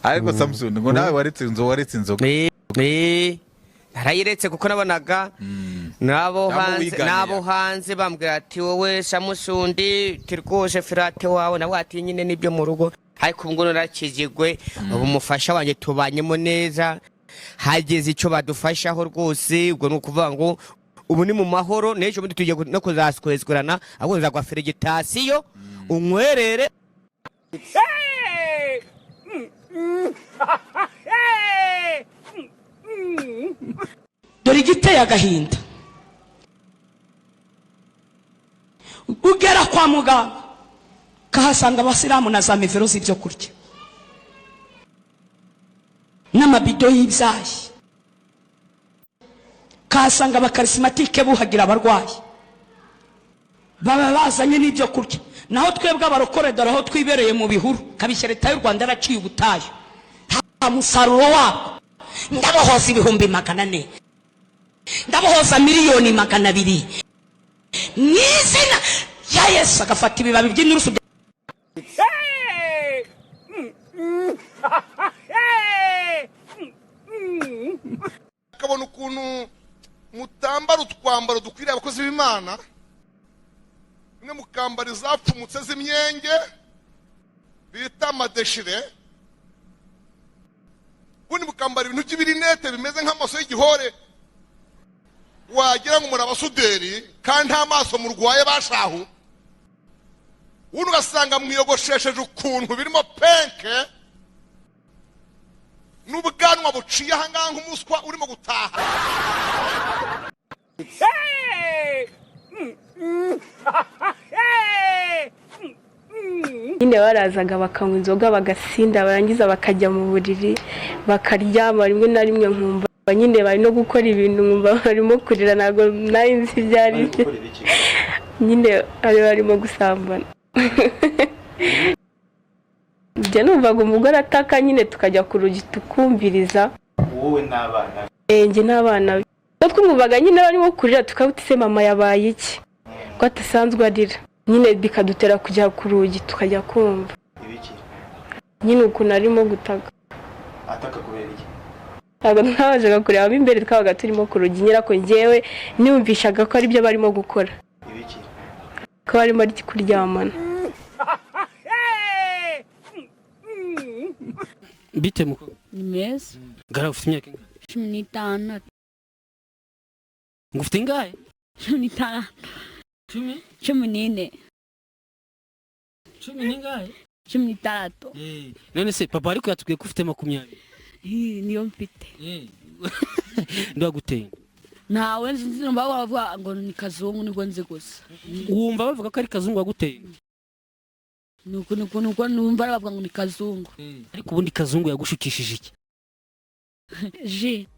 Ariko Samusoni, ngo nawe waretse inzoga, waretse inzoga? Narayiretse kuko nabonaga nabo Nabo hanze wiganira. Nabo hanze bambwira ati: "Wowe Samusundi, ti rwose firate wawe nawe." Ati: "Nyine nibyo mu rugo." Ariko ubu ngubu narakijigwe, ubu umufasha wanjye tubanyemo neza, hageze icyo badufashaho rwose. Ubwo ni ukuvuga ngo ubu ni mu mahoro. N'ejo bundi tugiye no kuzaswezwerana, ahubwo nzagwa félicitations unywerere. Dore igiteye agahinda: ugera kwa muganga ukahasanga abasilamu na za mivero z'ibyo kurya n'amabido y'ibyayi, ukahasanga abakarisimatike buhagira abarwayi, baba bazanye n'ibyo kurya. Naho twebwe abarokore, dore aho twibereye mu bihuru. Kabishya, Leta y'u Rwanda yaraciye ubutayu, nta musaruro wabwo. Ndabohoza 400,000, ndabohoza 200,000,000 mu izina rya Yesu. Agafata ibibabi by'inturusu. Akabona ukuntu mutambara utwambaro dukwiriye abakozi b'Imana, bimwe mukambara izapfumutse z'imyenge bita amadeshire, ubundi mukambara ibintu by'ibirinete bimeze nk'amaso y'igihore, wagira ngo muri abasuderi kandi nta maso murwaye bashahu. Ubundi ugasanga mwiyogoshesheje ukuntu birimo penke n'ubwanwa buciye ahangaha nk'umuswa urimo gutaha. Nyine barazaga bakanywa inzoga, bagasinda, barangiza bakajya mu buriri bakaryama. Rimwe na rimwe nkumva nyine bari no gukora ibintu, nkumva barimo kurira, ntabwo nari nzi ibyo ari byo. Nyine bari barimo gusambana. Njye numvaga umugore ataka, nyine tukajya ku rugi tukumviriza. Wowe n'abana? Njye n'abana be. Twumvaga nyine barimo kurira, tukabuta: "Ese mama yabaye iki ko adasanzwe arira?" Nyine bikadutera kujya ku rugi tukajya kumva. Ibiki? Nyine ukuntu arimo gutaka. Ataka kubera iki? Ntabwo twabashaga kurebamo imbere, twabaga turimo ku rugi nyine, ariko njyewe niyumvishaga ko aribyo barimo gukora. Ibiki? Ko barimo kuryamana. Bite mukobwa? Ni meza. Gara, ufite imyaka ingahe? 16. Ngo ufite ingahe? 16. Cumi? 14. Cumi n'ingahe? 16. None se papa ariko yatubwiye ko ufite 20? Niyo mfite. Ndaguteye. Ntawe nzi, numva bavuga ngo ni Kazungu, nibwo nzi gusa. Wumva bavuga ko ari Kazungu waguteye? Nuko numva bavuga ngo ni Kazungu. Ariko ubundi Kazungu yagushukishije iki? Ji.